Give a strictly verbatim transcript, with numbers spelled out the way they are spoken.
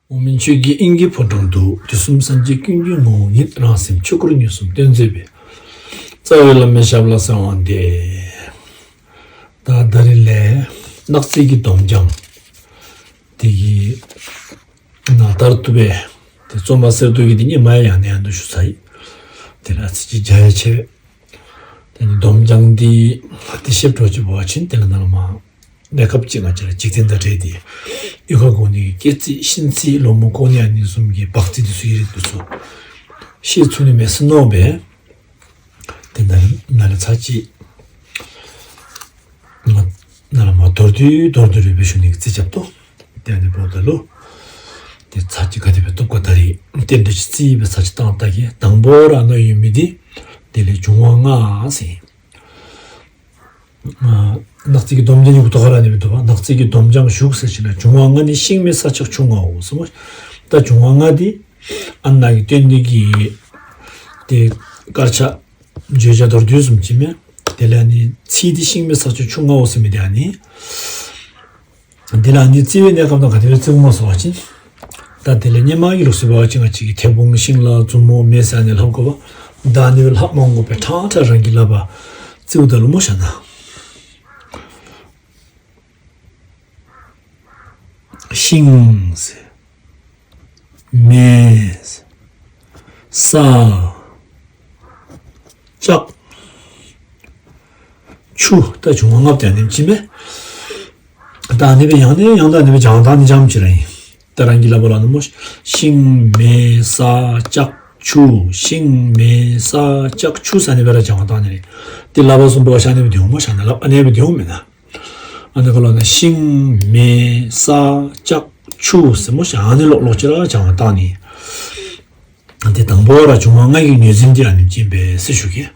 འོག་མིན་ཆོས་ཀྱི་དབྱིངས་ཀྱི་ཕོ་བྲང་དུ། དུས་གསུམ་སངས་རྒྱས་ཀུན་གྱི་ངོ་བོ་ཉིད། རང་སེམས་ཆོས་སྐུར་མངོན་སུམ་སྟོན་མཛད་པའི། རྩ་བའི་བླ་མའི་ཞབས་ལ་གསོལ་བ་འདེབས། ད་ད་རེས་ལས་སྣག་རྩིས་ཀྱི་སྡོམ་རྐྱང་དེ་གི་ནང་ལྟར་དུ་བས་དེ་རྩོམ་པ་གསེར་མདོག་གིས་དེ་སྙེ་མ་ཡང་ནས་ཡང་དུ་ཞུ་ཚར་ཡིན། དེ་ལ་ཚིག་གཅིག་རྒྱ་ཡ་ཆེ་བས། དེ་ནི་སྡོམ་རྐྱང་འདི་དེ་ཤེབ་འགྲོ་ཅི་བ་ཆིན་དེ་ལ་ནང་མ། གནས་སྐབས་གཅིག་ང་བཅས་ལ་འཇིག་རྟེན་དང་འབྲེལ་ཏེ། གཡུས་ཁ་གོང་ནས་སྐྱེ་རྩིས་གཤིན་རྩིས་ལོ་མོ་ཀོ་ནི་ཨ་ནི་གསུམ་གྱི་བག་རྩིས་དེ་ཚོ་ཡི་རིགས་དེ་ཚོ་ཤེས་ཚུལ་ནི་མེད་སྲིད་ནོ་བས། དེ་ན་ན་ལས་ཚར་གཅིག་ང་ན་ལ་མ་མདོར་བསྡུས་མདོར་བསྡུས་རིག་པའི་གཞུང་ནས་རྩིས་རྒྱབ་ཏོ། དེ་ནི་བོ་ད་ལོ། དེ་ཚར་གཅིག་ག་དེ་བས་སྟོབས་ག་ད་རེད་རྟེན་འབྲེལ་གྱི་རྩིས་པའི་ཚར་གཅིག་བཏང་ལྟ་གི་དང་པོ་ར་ན་ཡོད་མི་དེ། དེ་ལས་འབྱུང་བ་ལྔ་ཟེར། སྣག་རྩིས་ཀྱི་སྡོམ་རྐྱང་ཡོད་དོ་ག་ར་ནི་མི་འདུག་པ། སྣག་རྩིས་ཀྱི་སྡོམ་རྐྱང་བཞུགས་ཟེར་ཞིག་ན་འབྱུང་བ་ལྔ་ནི་ཤིང་མེ་ས་ལྕགས་ཆུ་ལྔའོ་ཟེར་མོ། ད་འབྱུང་བ་ལྔ་དེ་ཨ་ན་གི་སྟོན་ནི་གི་དེ་དཀར་ཆ་བརྗོད་བྱ་མདོར་བསྡུས་གསུམ་གྱི་མེ། དེ་ལ་ནི་ཚིག་དེ་ཤིང་མེ་ས་ལྕགས་ཆུ་ལྔའོ་ཟེར་མི་དེ་ཨ་ནི། འདི་ལ་ནི་རྩི་བའི་གནས་སྐབས་དང་ག་དེ་རེ་རྩི་བ་མ་སོང་བ་ཅིན། ད་དེ་ལས་སྙེ་མ་ཡི་ལུགས་སུ་བ་ཅིན་ང་གཅིག་གི་ཐེ་བོང་ཤིང་ལ་མཛུབ་མོ་མེ་ས་ནས་ལྷབ་དགོས་པ། ད་ནི་བའི་ལྷབ་མང་དགོས་པའི་ཁྲང་ཁྲ་རང་གི་ལབ་པ། རྩི་བ་ད་ལོ་མོ་བྱ་ན། ཤིང་ཟེར། མེ་ཟེར། ས། ལྕགས། ཆུ། ད་བྱུང་བ་ལྔ་བརྒྱ་ནེམ་ཅི་མེ། ད་ནི་བའི་ཡང་ནི་ཡང་ད་ནི་བའི་བྱང་ཐང་ནི་འཇམ་ཅི་ར་ཡིན། ད་རང་གི་ལབ་པ་ལ་ནི་མོ། ཤིང་མེ་ས་ལྕགས་ཆུ། ཤིང་མེ་ས་ལྕགས་ཆུ་ས་ནི་བའི་ར་བྱང་ཐང་ནི་རེད། དེ་ལབ་པ་གསུམ་པོ་ཤ་ནི་བའི་དེའུ་མོ་ཤ་ནི་ལབ་ཨ་ནི་བའི་དེའུ་མེད་ན། ཨ་ནི་ག་ལོ་ན་ཤིང་མེ་ས་ལྕགས་ཆུ་ཟེར་མོ་ཤ་ཨ་ནི་ལོག་ལོག་ཅི་ར་བྱང་ཐང་ནི། དེ་དང་པོ་ར་བྱུང་བ་ལྔ་ཡི་ངོས་འཛིན་དེ་ཨ་ནི་ཅི་བས་སི་ཞུ་གི།